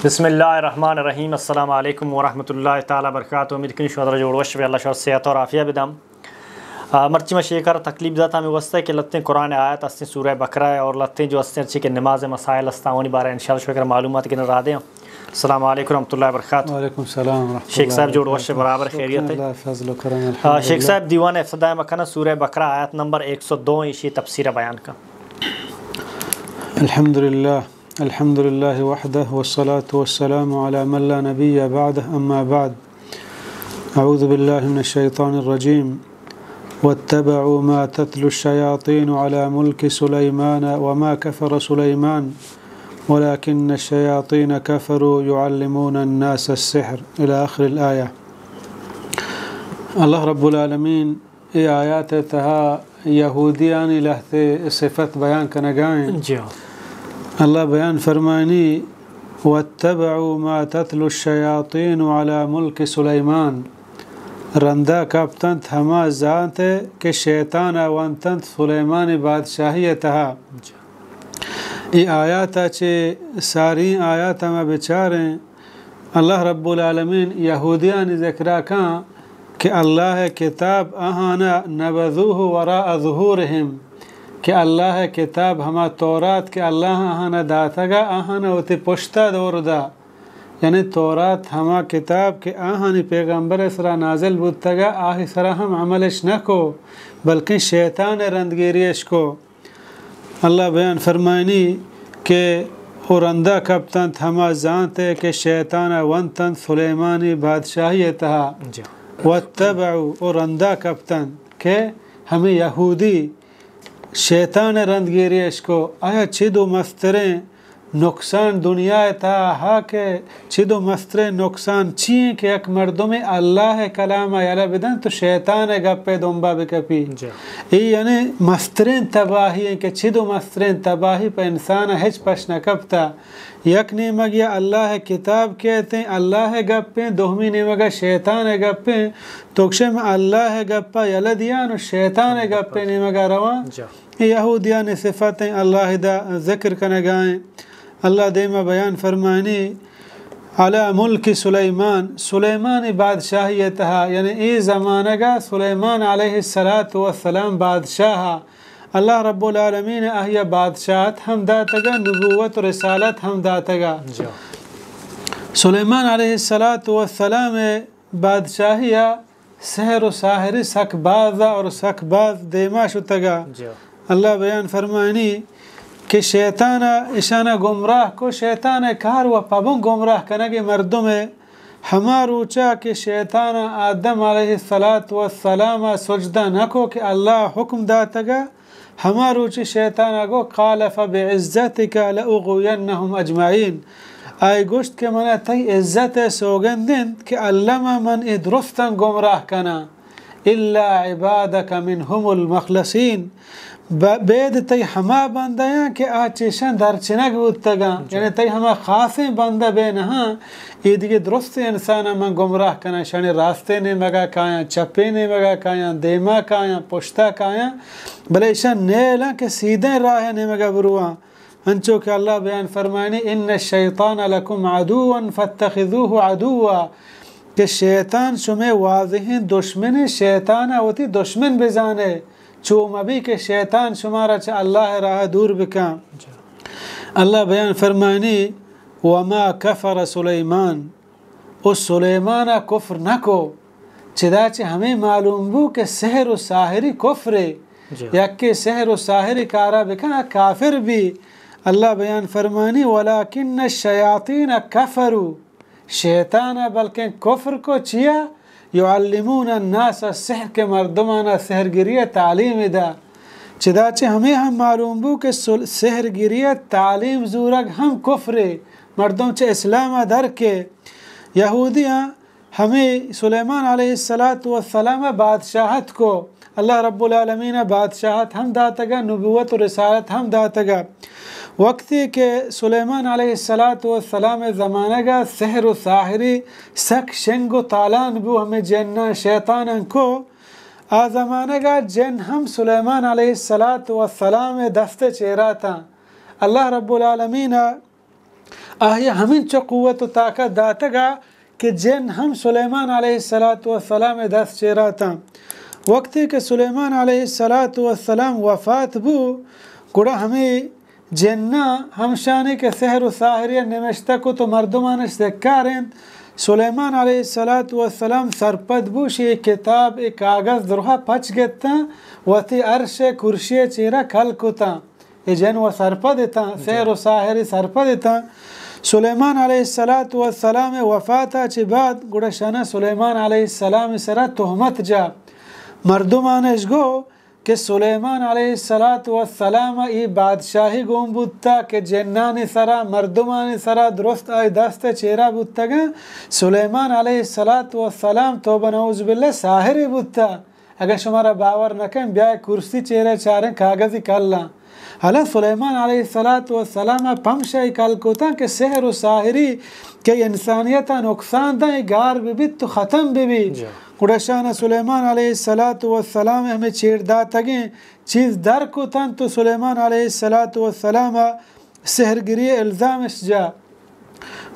بسم اللہ الرحمن الرحیم۔ السلام علیکم ورحمۃ اللہ تعالی وبرکاتہ۔ امید کنی شما در جوڑ وش بے، اللہ شما صحت اور عافیہ بدم۔ آ، مرچی ما شیکار تکلیف داتا ہمیں واسطہ کہ لتیں قرآن آیت ہستیں سورہ بقرہ ہے اور لتیں جو ہستیں اچھی کہ نماز مسائل ہستاں، اونی بارے انشاءاللہ شکر معلومات کے نہ را دیں۔ السلام علیکم ورحمۃ اللہ وبرکاتہ۔ وعلیکم السلام ورحمۃ شیخ اللہ صاحب، جوڑ وبرکاتہ۔ وش، برابر خیریت ہے؟ اللہ فضل و کرم، آ، شیخ الحمدللہ۔ صاحب، دیوان افتتاح مکنہ سورہ بقرہ آیت نمبر ایک سو دو، ایشی تفسیر بیان کا۔ الحمدللہ، الحمدللہ وحدہ والصلاة والسلام علی من لا نبی بعدہ، اما بعد۔ اعوذ باللہ من الشیطان الرجیم۔ واتبعوا ما تتلو الشیاطین علی ملک سلیمان وما کفر سلیمان ولكن الشياطين كفروا يعلمون الناس السحر، إلى آخر الآية۔ اللہ رب العالمین اے آیات ءِ تہا یہودیانی لہتے صفت بیان کنگائیں۔ جی ہاں۔ اللہ بیان فرمائنی، واتبعوا ما تتلو الشياطين على ملك سليمان۔ رندا کپتنت ہما زانت کہ شیطان ءَ ونتنت سلیمان بادشاہی ءِ تہا۔ جی۔ اے آیات ءَ چہ ساری آیات ءَ ما بچاریں، اللہ رب العالمین یہودیانی ذکر ءَ کاں کہ اللہ ءِ کتاب آہانا نبذوه وراء ظهورهم، کہ اللہ ءِ کتاب ہما تورات کہ اللہ آہانا داتگا، آہانا وتی پشتا دور دا۔ یعنی تورات ہما کتاب کہ آہانی پیغمبر ءِ سرا نازل بوتگا، آہی سرا ہم عملش نہ کو، بلکیں شیطان ءِ رندگیری اش کو۔ اللہ بیان فرمائنی کہ او رندا کپتنت ہما زانت ءَ کہ شیطان ءَ ونتنت سلیمانی بادشاہی ءِ تہا۔ جی۔ واتبعوا، او رندا کپتنت کہ ہمیں یہودی شیطان ءِ رندگیری اش کو۔ آیا چد و مستریں نقصان دنیا ءِ تہا ہا کہ چد و مستریں نقصان چی ایں کہ یک مردمے اللہ ءِ کلام ءَ یلہ بدنت تو شیطان ءِ گپ ءِ دمبا بکپی۔ جی۔ اے یعنی مستریں تباہی ایں کہ چد و مستریں تباہی پہ انسان ءَ ہچ پش نہ کپتا۔ یک نیمگی ءَ اللہ ءِ کتاب کیت ایں، اللہ ءِ گپ ایں، دومی نیمگ ءَ شیطان ءِ گپ ایں۔ تو گشے من اللہ ءِ گپ ءَ یلہ دیان و شیطان ءِ گپ ءِ نیمگ ءَ روان۔ جی۔ اے یہودیانی صفت ایں، اللہ ادا ذکر کنگا ایں۔ اللہ دیما بیان فرمائنی، علی ملک سلیمان، سلیمانی بادشاہی ءِ تہا، یعنی اے زمانگا سلیمان علیہ الصلوۃ والسلام بادشاہ، اللہ رب العالمین آہیا بادشاہت ہم داتگا، نبوت و رسالت ہم داتگا۔ جی۔ سلیمان علیہ الصلوۃ والسلام بادشاہی ءَ سحر و ساحری سک باز ءَ اور سک باز دیما شتگ ءَ۔ جی۔ اللہ بیان فرمائنی کہ شیطان ءَ اشان ءَ گمراہ کو، شیطان ءِ کار و پبن گمراہ کنگ ءَ مردم ءَ۔ ہما روچا کہ شیطان ءَ آدم علیہ الصلوۃ والسلام ءَ سجدہ نہ کو کہ اللہ حکم داتگ ءَ، ہما روچی شیطان ءَ گو، قال فبعزتک لأغوینهم اجمعین۔ آئی گوشت کہ منا تئی عزت ءِ سوگند انت کہ الما من اے درستاں گمراہ کناں، الا عبادک منهم المخلصین، ب-، بید تئی ہما بندیاں کہ آ چیشاں درچنگ بوتگاں، جی۔ یعنی تئی ہما خاصیں بندہ بے نہاں، اے دگہ درستیں انساناں من گمراہ کناں، شانی راستیں نیمگا کایاں، چپیں نیمگا کایاں، دیما کایاں، پشتا کایاں، بلے ایشاں نیلاں کہ سیدھیں راہ ءِ نیمگا برواں۔ انچو کہ اللہ بیان فرمائنی، ان الشیطان لکم عدوا فاتخذوه عدوا، کہ شیطان شمے واضحیں دشمنے، شیطان ءَ وتی دشمن بزانے، چو مبی کہ شیطان شمارا چہ اللہ ءِ راہ ءَ دور بکاں۔ جی۔ اللہ بیان فرمائنی، وما کفر سلیمان، و سلیمان ءَ کفر نہ کو، چدا چہ ہمے معلوم بو کہ سحر و ساحری کفرے، جی۔ یکے سحر و ساحری کارا بکن، آ کافر بی۔ اللہ بیان فرمانی، ولکن الشیاطین کفروا، شیطان ءَ بلکیں کفر کو، چیا؟ یعلمون الناس السحر، کہ مردمانا سحرگری ءِ تعلیم دا۔ چدا چہ ہمے ہم معلوم بو کہ سل-، سحرگری ءِ تعلیم زورگ ہم کفرے، مردم چہ اسلام ءَ در کے۔ یہودیاں ہمے سلیمان علیہ الصلوۃ والسلام ءَ بادشاہت کو۔ اللہ رب العالمین ءَ بادشاہت ہم داتگا، نبوت و رسالت ہم داتگا۔ وقتی کہ سلیمان علیہ الصلوۃ والسلام ءِ زمانگ ءَ سحر و ساحری سک شنگ و تالان بو، ہمے جناں شیطاناں کو، آ زمانگ ءَ جن ہم سلیمان علیہ الصلوۃ والسلام ءِ دست ءِ چیراتاں۔ اللہ رب العالمین ءَ آئی ءَ ہمینچو قوت و طاقت داتگ ءَ کہ جن ہم سلیمان علیہ الصلوۃ والسلام ءِ دست چیرا اتاں۔ وقتی کہ سلیمان علیہ الصلوۃ والسلام وفات بو، گڑا ہمے جناں ہمشانی کہ سحر و ساحری ءَ نمشتہ کت و مردمانش سکار انت، سلیمان علیہ الصلوۃ والسلام سرپد بو، شی اے کتاب، اے کاغذ درہا پچ گتاں، وتی عرش ءِ کرسی ءِ چیرا کل کتاں۔ اے جن و سرپد اتاں، سحر و ساحری سرپد اتاں۔ سلیمان علیہ الصلوۃ والسلام ءِ وفات ءَ چہ بعد گڑا شنا سلیمان علیہ السلام ءِ سرا تہمت جا۔ مردمانش گو کہ سلیمان علیہ الصلوۃ والسلام ءَ اے بادشاہی گون بوتا کہ جنانی سرا، مردمانی سرا درست آئی دست ءِ چیرا بوتگاں۔ سلیمان علیہ الصلوۃ والسلام توبہ نعوذ باللہ ساحرے بوتا۔ اگاں شمارا باور نہ کن، بیائے کرسی چیرے چاریں کاغذی کلاں۔ حالا سلیمان علیہ الصلوۃ والسلام ءَ پمشا اے کل کتاں کہ سحر و ساحری کہ انسانیت ءَ نقصان داں، اے گار بہ بیت تو ختم بہ بیت۔ جی۔ گڑا شان سلیمان علیہ الصلوۃ والسلام ءَ ہمے چیر داتگیں چیز در کتاں تو سلیمان علیہ الصلوۃ والسلام ءَ سحرگری ءِ الزامش جا۔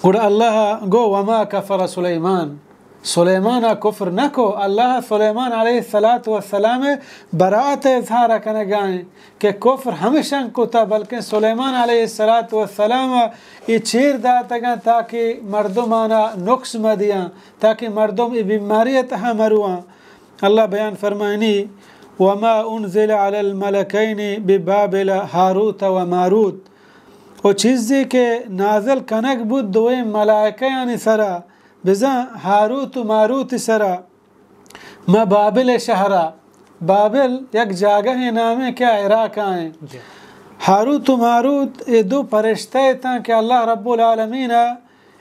گڑا اللہ ءَ گو، وما کفر سلیمان، سلیمان ءَ کفر نہ کو۔ اللہ ءَ سلیمان علیہ الصلوۃ والسلام ءِ براءت ءِ اظہار ءَ کنگا ایں کہ کفر ہمشان کتا، بلکیں سلیمان علیہ الصلوۃ والسلام ءَ اے چیر داتگاں تاکہ مردمانا نقص مہ دیاں، تاکہ مردم اے بیماری ءِ تہا مہ رواں۔ اللہ بیان فرمائنی، وما انزل علی الملکین ببابل ہاروت و ماروت۔ و چیزے کہ نازل کنگ بوت دوئیں ملائکہانی سرا، بزاں ہاروت و ماروت سرا، ما بابل شہرا، بابل یک جاگہے نامے کہ عراق آئیں۔ جی۔ ہاروت و ماروت اے دو پرشتہ اتاں کہ اللہ رب العالمین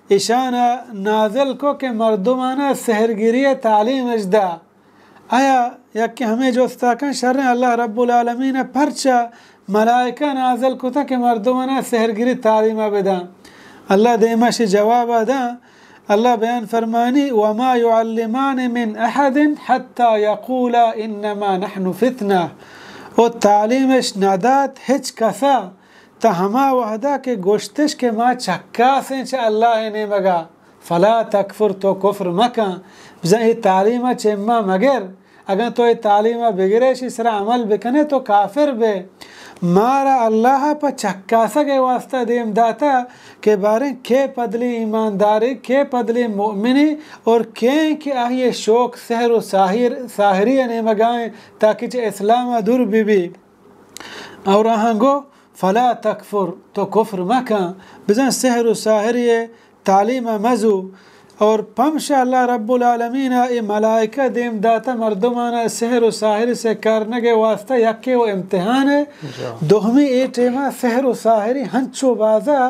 اشانا نازل کو کہ مردمانا سحرگری تعلیم اش دا۔ آیا یکے ہمے جستا کن، شریں اللہ رب العالمین ءَ پرچا ملائکہ نازل کتا کہ مردمانا سحرگری تعلیم ءَ بداں؟ اللہ دیما شی جواب ءَ داں۔ اللہ بیان فرمانی، وما يعلمان من احد حتى يقولا انما نحن فتنة۔ او تعلیمش ندات ہچ کسا تا ہما وہدا کہ گوشتش کہ ما چکاسیں چہ اللہ ءِ نیمگا۔ فلا تکفر، تو کفر مکن، بزاں اے تعلیم ءَ چہ ما مگر، اگاں تو اے تعلیم ءَ بگرے، اشی سرا عمل بکنے، تو کافر بے۔ مارا اللہ ءَ پہ چکاسگ ءِ واسطہ دیم داتا کہ باریں کے پدلی ایماندارے، کے پدلی مؤمنے، اور کیں کہ آئی شوق سحر و ساحر، ساحری ءِ نیمگائیں تاکہ چہ اسلام ءَ دور بہ بی۔ اور آہاں گو، فلا تکفر، تو کفر مکن، بزاں سحر و ساحری ءِ تعلیم ءَ مزو۔ اور پمشا اللہ رب العالمین ءَ اے ملائکہ دیم داتا مردمانا سحر و ساحری سے کرنگ ءِ واسطہ یکے و امتحان ءِ۔ جا۔ دومی اے ٹیما سحر و ساحری ہنچو بازا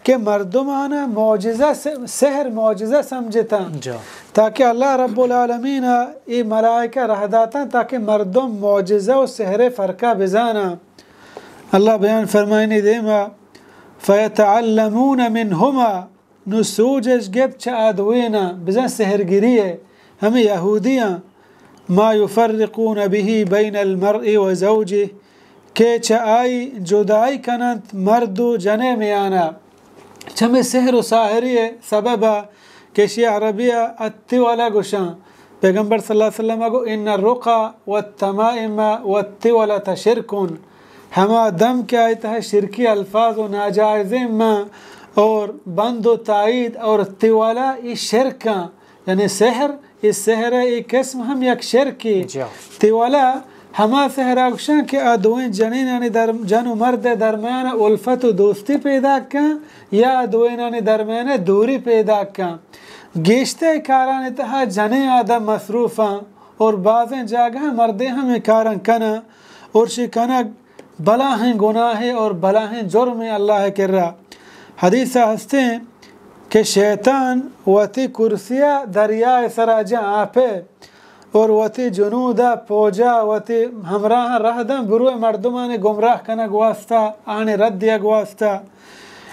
کہ مردمانا معجزہ س-، سحر معجزہ سمجھتاں۔ جا۔ تاکہ اللہ رب العالمین ءَ اے ملائکہ رہ داتاں تاکہ مردم معجزہ و سحر ءِ فرقہ بزاناں۔ اللہ بیان فرمائنی دیما، فیتعلمون منہما، نو سوج اش گپت چہ آ دوینا، بزاں سحرگری ءِ، ہمے یہودیاں، ما یفرقون به بین المرء و زوجه، کہ چہ آئی جدائی کننت مرد و جنے میانا۔ چمے سحر و ساحری ءِ سبب ءَ کہ اشی عربی ءَ التولہ گوشاں۔ پیغمبر صلی اللہ علیہ وسلم ءَ گو، ان الرقی والتمائم والتولة شرک۔ ہما دم کہ آئی تہا شرکی الفاظ و ناجائزیں مان اور بند و تائید اور تولہ، اے شرکاں، یعنی سحر، اے سحر ءِ اے قسم ہم یک شرکے۔ جا۔ تولہ ہما سحر ءَ گوشاں کہ آ دوئیں جنینانی در-، جن و مرد ءِ درمیان ءَ الفت و دوستی پیداک کن یا دوئینانی درمیان ءَ دوری پیداک کن۔ گیشتر کارانی تہا جنین آدم مصروف آں اور بازیں جاگہ مردے ہم اے کاراں کناں اور شی کنگ بلاہیں گناہے اور بلاہیں جرمے اللہ ءِ کرا۔ حدیث ءَ ہستیں کہ شیطان وتی کرسی ءَ دریا ءِ سرا جاں آپ ءَ اور وتی جنود ءَ، پوج ءَ، وتی ہمراہاں رہ داں، بروئے مردمانی گمراہ کنگ واسطہ، آنی رد دیگ واسطہ۔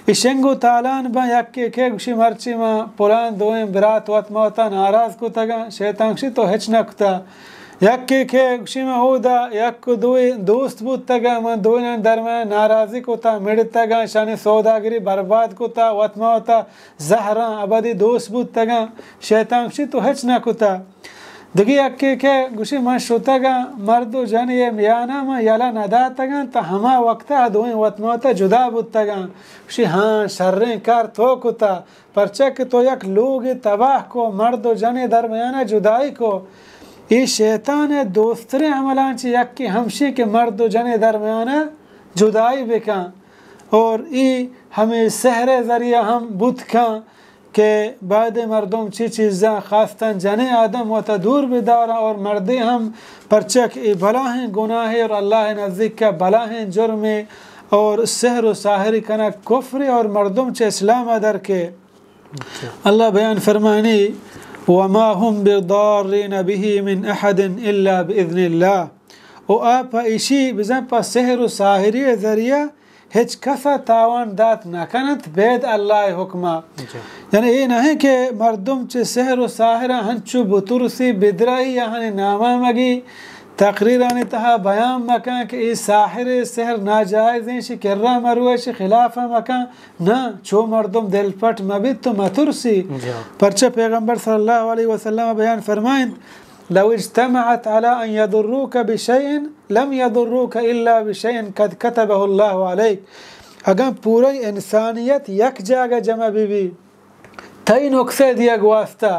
اے شنگ و تالان باں، یکے کہ گوشی، مرچی ما پلان دوئیں برات وت ما وتا ناراض کتگاں۔ شیطان گوشی، تو ہچ نہ کتا۔ یکے کہ گوشی من اودا یک و دوئے دوست بوتگاں، من دوئینانی درمیان ناراضی کتا، مڑتگاں، اشانی سوداگری برباد کتا، وت ما وتا زہراں ابدی دوست بوتگاں۔ شیطان گوشی تو ہچ نہ کتا۔ دگہ یکے کہ گوشی من شتگاں مرد و جن ء میانا من یلہ نداتگاں، تا ہما وقتا آ دوئیں وت ما وتا جدا بوتگاں۔ گوشی ہاں، شریں کار تو کتا، پرچا کہ تو یک لوگے تباہ کو، مرد و جن ء درمیانا جدائی کو۔ اے شیطان ء دوستریں عملاں چہ یکے ہمشی کہ مرد و جن ء درمیانا جدائی بکن۔ اور ای ہمے سحر ء ذریعہ ہم بوت کن کہ بعد مردم چی چیزاں خاصتاً جنیں آدم وتا دور بداراں اور مردے ہم، پرچہ کہ اے بلاہیں گناہے اور اللہ نزدیک کا بلاہیں جرمے اور سحر و ساحری کنگ کفرے اور مردم چہ اسلام در کے۔ اللہ بیان فرمانی، وما هم بضارین به من احد الا باذن اللہ۔ و آ پہ ایشی بزن پہ سحر و ساحری ذریعہ ہچ کس ء تاوان دات نہ کننت بید اللہ ء حکم ء۔ جی۔ یعنی اے نہ انت کہ مردم چہ سحر و ساحر ء ہنچو بترسی، بدرائی، آہانی نام ء مگی، تقریرانی تہا بیان مکن کہ اے ساحر ء سحر ناجائز انت، شی کرا مرو، شی خلاف ء مکن۔ نہ، چو مردم دلپٹ مبیت تو مترسی۔ جی۔ پرچہ پیغمبر صلی اللہ علیہ وسلم بیان فرمائنت، لو اجتمعت على ان يضروك بشيء لم يضروك الا بشيء قد كتبه الله عليك۔ اگاں پورئی انسانیت یک جاگہ جمع بہ بی، تئی نقصے دیگ واسطہ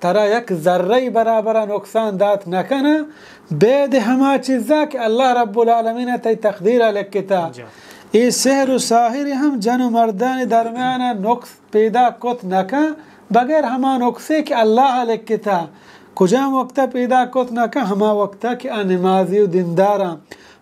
ترا یک ذرہ برابر نقصان دات نہ کناں، بید ہما چیزا کہ اللہ رب العالمین تئی تقدیر لکھتا۔ جا۔ اے سحر و ساحر ہم جن و مردان درمیان نقص پیدا کت نہ کن، بغیر ہما نقصے کہ اللہ لکھتا۔ کجام وقتا پیدا کت نہ کن؟ ہما وقتا کہ آ نمازی و دینداراں،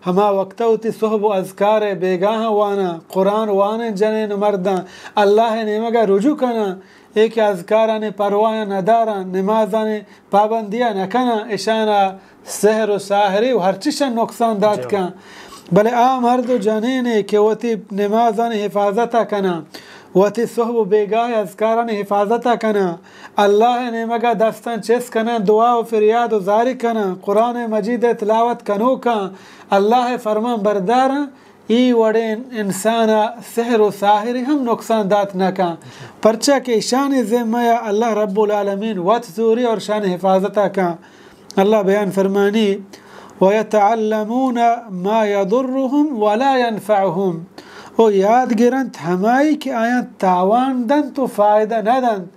ہما وقتا وتی صحب و اذکار بیگاہاں واناں، قرآن وانیں جنین و مرداں، اللہ نیمگا رجوع کناں، اے کہ اذکارانی پرواہ نداراں، نمازانی پابندی نہ کناں، اشانا سحر و ساحری و ہرچشان نقصان دات کن۔ بلے آ مرد و جنینے کہ وتی نمازانی حفاظت کناں، وتی صحب و بیگاہ اذکارانی حفاظت کناں، اللہ نیمگا دستان چست کناں، دعا و فریاد و زاری کناں، قرآن مجید تلاوت کنوکاں، اللہ فرمان برداراں، ای وڑیں انسان ء سحر و ساحری ہم نقصان دات نہ کن، پرچا کہ ایشانی ذمہ ء اللہ رب العالمین وت زوری اور شان حفاظت ء کن۔ اللہ بیان فرمانی، ويتعلمون ما يضرهم ولا ينفعهم، او یاد گرنت ہمائی کہ آیاں تاوان دنت و فائدہ نہ دنت۔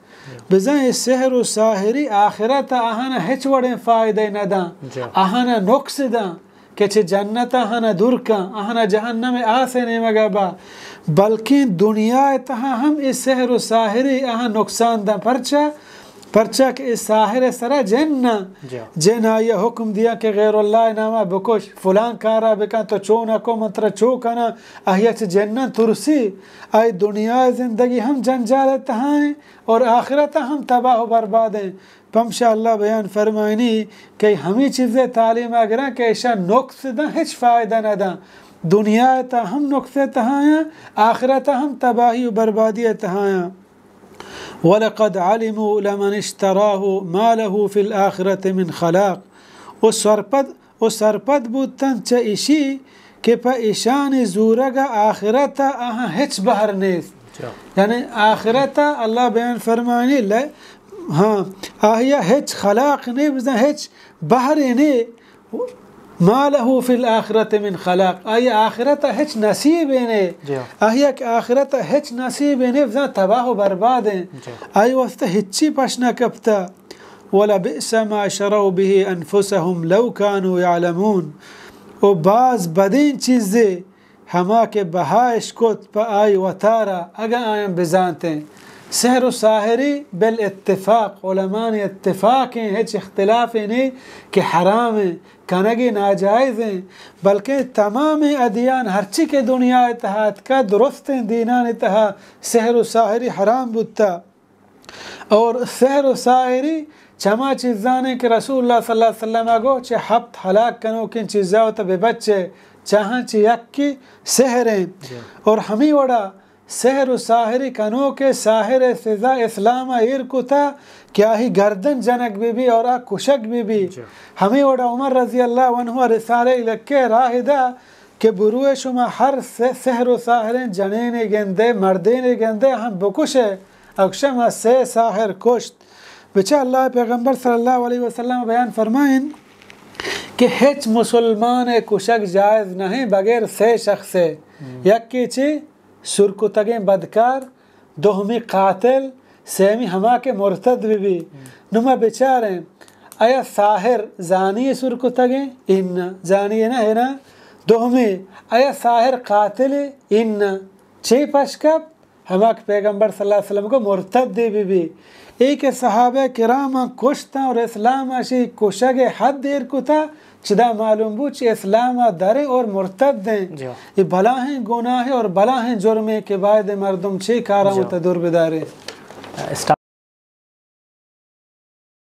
بزاں اے سحر و ساحری آخرت ء آہانا ہچ وڑیں فائدہ نہ داں، جا۔ آہانا نقص داں۔ کہ چہ جنت ء آہانا دور کن، آہانا جہنم ء آس ء نیمگا با، بلکیں دنیا ء تہا ہم اے سحر و ساحری آہاں نقصان داں۔ پرچا؟ پرچا کہ اے ساحر ء سرا جن نہ، جا۔ جن آئی ء حکم دیاں کہ غیر اللہ ء ناما بکش، فلان کارا بکن، تو چو نہ کو من ترا چو کناں، آئی ء چہ جناں ترسی، آئی دنیا ء زندگی ہم جنجال ء تہا ایں اور آخرت ء ہم تباہ و برباد ایں۔ پمشا اللہ بیان فرمائنی کہ ہمیں چیزیں تعلیم ء گراں کہ ایشاں نقص داں، ہچ فائدہ نہ داں۔ دنیا ء تہا ہم نقص ء تہایاں، آخرت ء ہم تباہی و بربادی ء تہایاں۔ ولقد علموا لمن اشتراه ما له في الآخرة من خلاق۔ و سرپد و سرپد بوتنت چہ ایشی کہ پہ ایشانی زورگ ء آخرت ء آہاں ہچ بہر نیست۔ جا۔ یعنی آخرت ء اللہ بیان فرمانی لے، ہاں، آہیا ہچ خلاق نے، بزاں ہچ بہرے نے۔ ما له في الآخرة من خلاق، آئی آخرت ء ہچ نصیبے نے۔ جا۔ آہیا کہ آخرت ء ہچ نصیبے نے، بزاں تباہ و برباد ہیں۔ جا۔ آئی واسطہ ہچی پش نہ کپتا۔ ولبئس ما شروا به أنفسهم لو كانوا يعلمون۔ و باز بدیں چیزے ہما کہ بہا اشکت پہ آئی وتارا، اگاں آیاں بزانتیں۔ سحر و ساحری بالاتفاق، علمانی اتفاق ہیں، ہچ اختلافے نہیں کہ حرام ہیں، کنگی ناجائز ہیں، بلکہ تمام ادیان ہرچی کہ دنیا تہا اتکا درستیں دینان تہا سحر و ساحری حرام بوتا۔ اور سحر و ساحری چما چیزانے کہ رسول اللہ صلی اللہ علیہ وسلم ء گو چہ ہپت ہلاک کنوکیں چیزا و تو ببچے، چاہاں چہ یکی سحر ہیں۔ جی۔ اور ہمیں وڑا سحر و ساحری کنوکے ساحر سزا اسلام ایر کتا کہ آہی گردن جنگ بی بی اور آ کشگ بی بی۔ ہمیں وڑا عمر رضی اللہ عنہ رسالے لکھے راہ دا کہ بروئے شما ہر سحر و ساحریں جنینے گندے، مردینے گندے، ہم بکشے۔ اکشم سے ساحر کشت۔ بچا اللہ پیغمبر صلی اللہ علیہ وسلم بیان فرمائیں کہ ہچ مسلمان کشگ جائز نہیں بغیر سے شخص، یکی چی سرکتگیں بدکار، دومی قاتل، سیمی ہما کہ مرتد بی بی۔ نما بچاریں، آیا ساحر زانی سرکتگیں؟ ان زانی نہ ہے نا۔ دومی، آیا ساحر قاتل؟ ان چی پشکپ؟ ہما کہ پیغمبر صلی اللہ علیہ وسلم کو مرتد بی بی۔ اے کہ صحابہ کرام کشتاں اور اسلام اشی کشگ حد دیر کتا، چدا معلوم بو چہ اسلام دریں اور مرتد ہیں۔ یہ بلاہیں گناہ اور بلاہیں جرمیں کہ باید مردم چی کاراں تدور بدارے۔